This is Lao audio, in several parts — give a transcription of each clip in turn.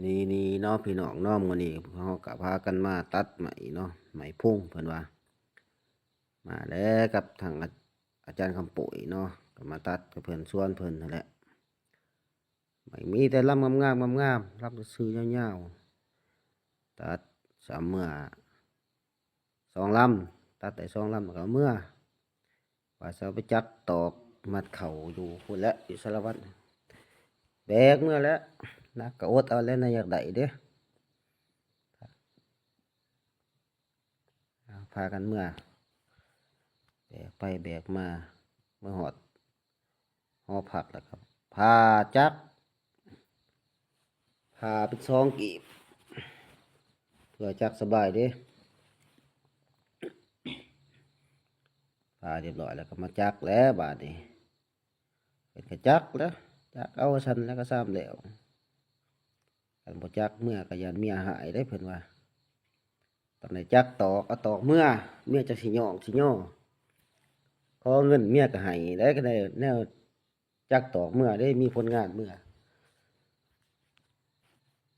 ນີ້ໆ ເນາະ ພີ່ນ້ອງເນາະ, ມື້ນີ້ເຮົາກໍພາກັນມາຕັດໄມ້ເນາະ, ໄມ້ພຸງເພິ່ນວ່າ. ມາແລ້ວກັບທາງອາ ອາຈານຄຳປຸ້ຍເນາະ, ກໍມາຕັດກັບເພິ່ນ ສວນເພິ່ນຫັ້ນແຫຼະ. ໄມ້ມີແຕ່ລຳງາມໆ ງາມໆ, ລຳຊື່ໆ ຍາວໆ. ຕັດສາມເມື່ອ ສອງລຳ, ຕັດໄດ້ສອງລຳກໍເອົາເມືອ, ວ່າຊິເອົາໄປຈັກຕອກມັດເຂົ້າຢູ່ພຸ້ນແຫຼະ ຢູ່ສາລະວັນ. ແບກເມືອແຫຼະ, ໜັກກໍອົດເອົາແຫຼະ ນະ ຢາກໄດ້ເດ້. ເອົາ ພາກັນເມືອ, ແບກໄປແບກມາ, ມາຮອດ ຫໍພັກ ແລ້ວກໍຜ່າຈັກ, ຜ່າເປັນສອງກີບ ເພື່ອຈັກສະບາຍເດ້. ຜ່າຮຽບຮ້ອຍແລ້ວກໍມາຈັກແຫຼະບາດນີ້. ເພິ່ນກໍຈັກແຫຼະ, ຈັກເອົາຊັ້ນແລ້ວກໍຊ້ຳແລ້ວ. ຄັນບໍ່ຈັກເມືອກໍຢ້ານເມຍຮ້າຍເດ້ ເພິ່ນວ່າ. ຕ້ອງໄດ້ຈັກຕອກ ເອົາຕອກເມືອ, ເມຍຈັ່ງຊິຍ້ອງຊິຍໍ. ຂໍເງິນເມຍກໍໃຫ້ໄດ໋, ກໍໄດ້ແນວຈັກຕອກເມືອເດ້, ມີຜົນງານເມືອ.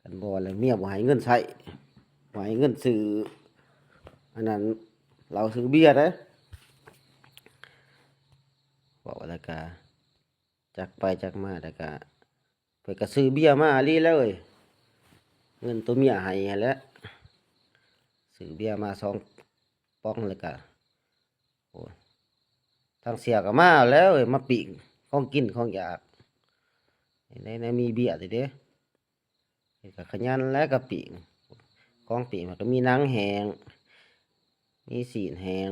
ຄັນບໍ່ແລ້ວເມຍບໍ່ໃຫ້ເງິນໃຊ້, ບໍ່ໃຫ້ເງິນຊື້ ອັນນັ້ນ ເຫຼົ້າຊື້ເບຍເດ້. ເວົ້າແລ້ວກະຈັກໄປຈັກມາ ແລ້ວກະ ເພິ່ນກໍຊື້ເບຍມາອີ່ຫຼີແຫຼະເອີຍ, ເງິນໂຕເມຍໃຫ້ຫັ້ນແຫຼະ. ຊື້ເບຍມາສອງປ໋ອງ ແລ້ວກໍ ໂອ້ ທາງເສຍກໍມາແລ້ວເອີຍ, ມາປີ້ງຂອງກິນຂອງຢາກ. ໃນ ໃນມີເບຍຕິເດ້. ເພິ່ນກໍຂະຫຍັນແຫຼະ ກໍປີ້ງ. ຂອງປີ້ງມັນກໍມີໜັງແຫ້ງ, ມີຊີ້ນແຫ້ງ.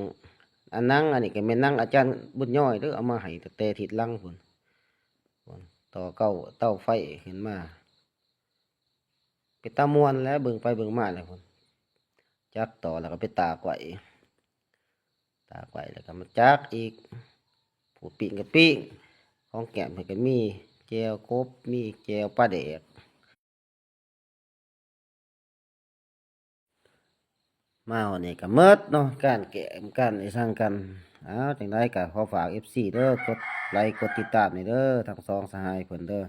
ອັນໜັງອັນນີ້ກໍແມ່ນໜັງອາຈານບຸນຍອຍເດີ, ເອົາມາໃຫ້ຕັ້ງແຕ່ທິດຫຼັງພຸ້ນ. ຕໍ່ເຕົາ ເຕົາໄຟຂຶ້ນມາ, ເປັນຕາມ່ວນແຫຼະ ເບິ່ງໄປເບິ່ງມາແລ້ວພຸ້ນ. ຈັກຕໍ່ແລ້ວກໍໄປຕາກໄວ້, ຕາກໄວ້ແລ້ວກໍມາຈັກອີກ. ຜູ້ປີ້ງກໍປີ້ງ, ຂອງແກ້ມເພິ່ນກໍມີ ແຈ່ວກົບ ມີແຈ່ວປາແດກ. ມາຮອດນີ້ກໍໝົດເນາະ ການແກ້ມ ການອີສັງກັນ. ເອົາ ຈັ່ງໃດກໍຂໍຝາກເອັຟຊີເດີ, ກົດໄລກົດຕິດຕາມແດ່ເດີ ທັງສອງສະຫາຍເພິ່ນເດີ.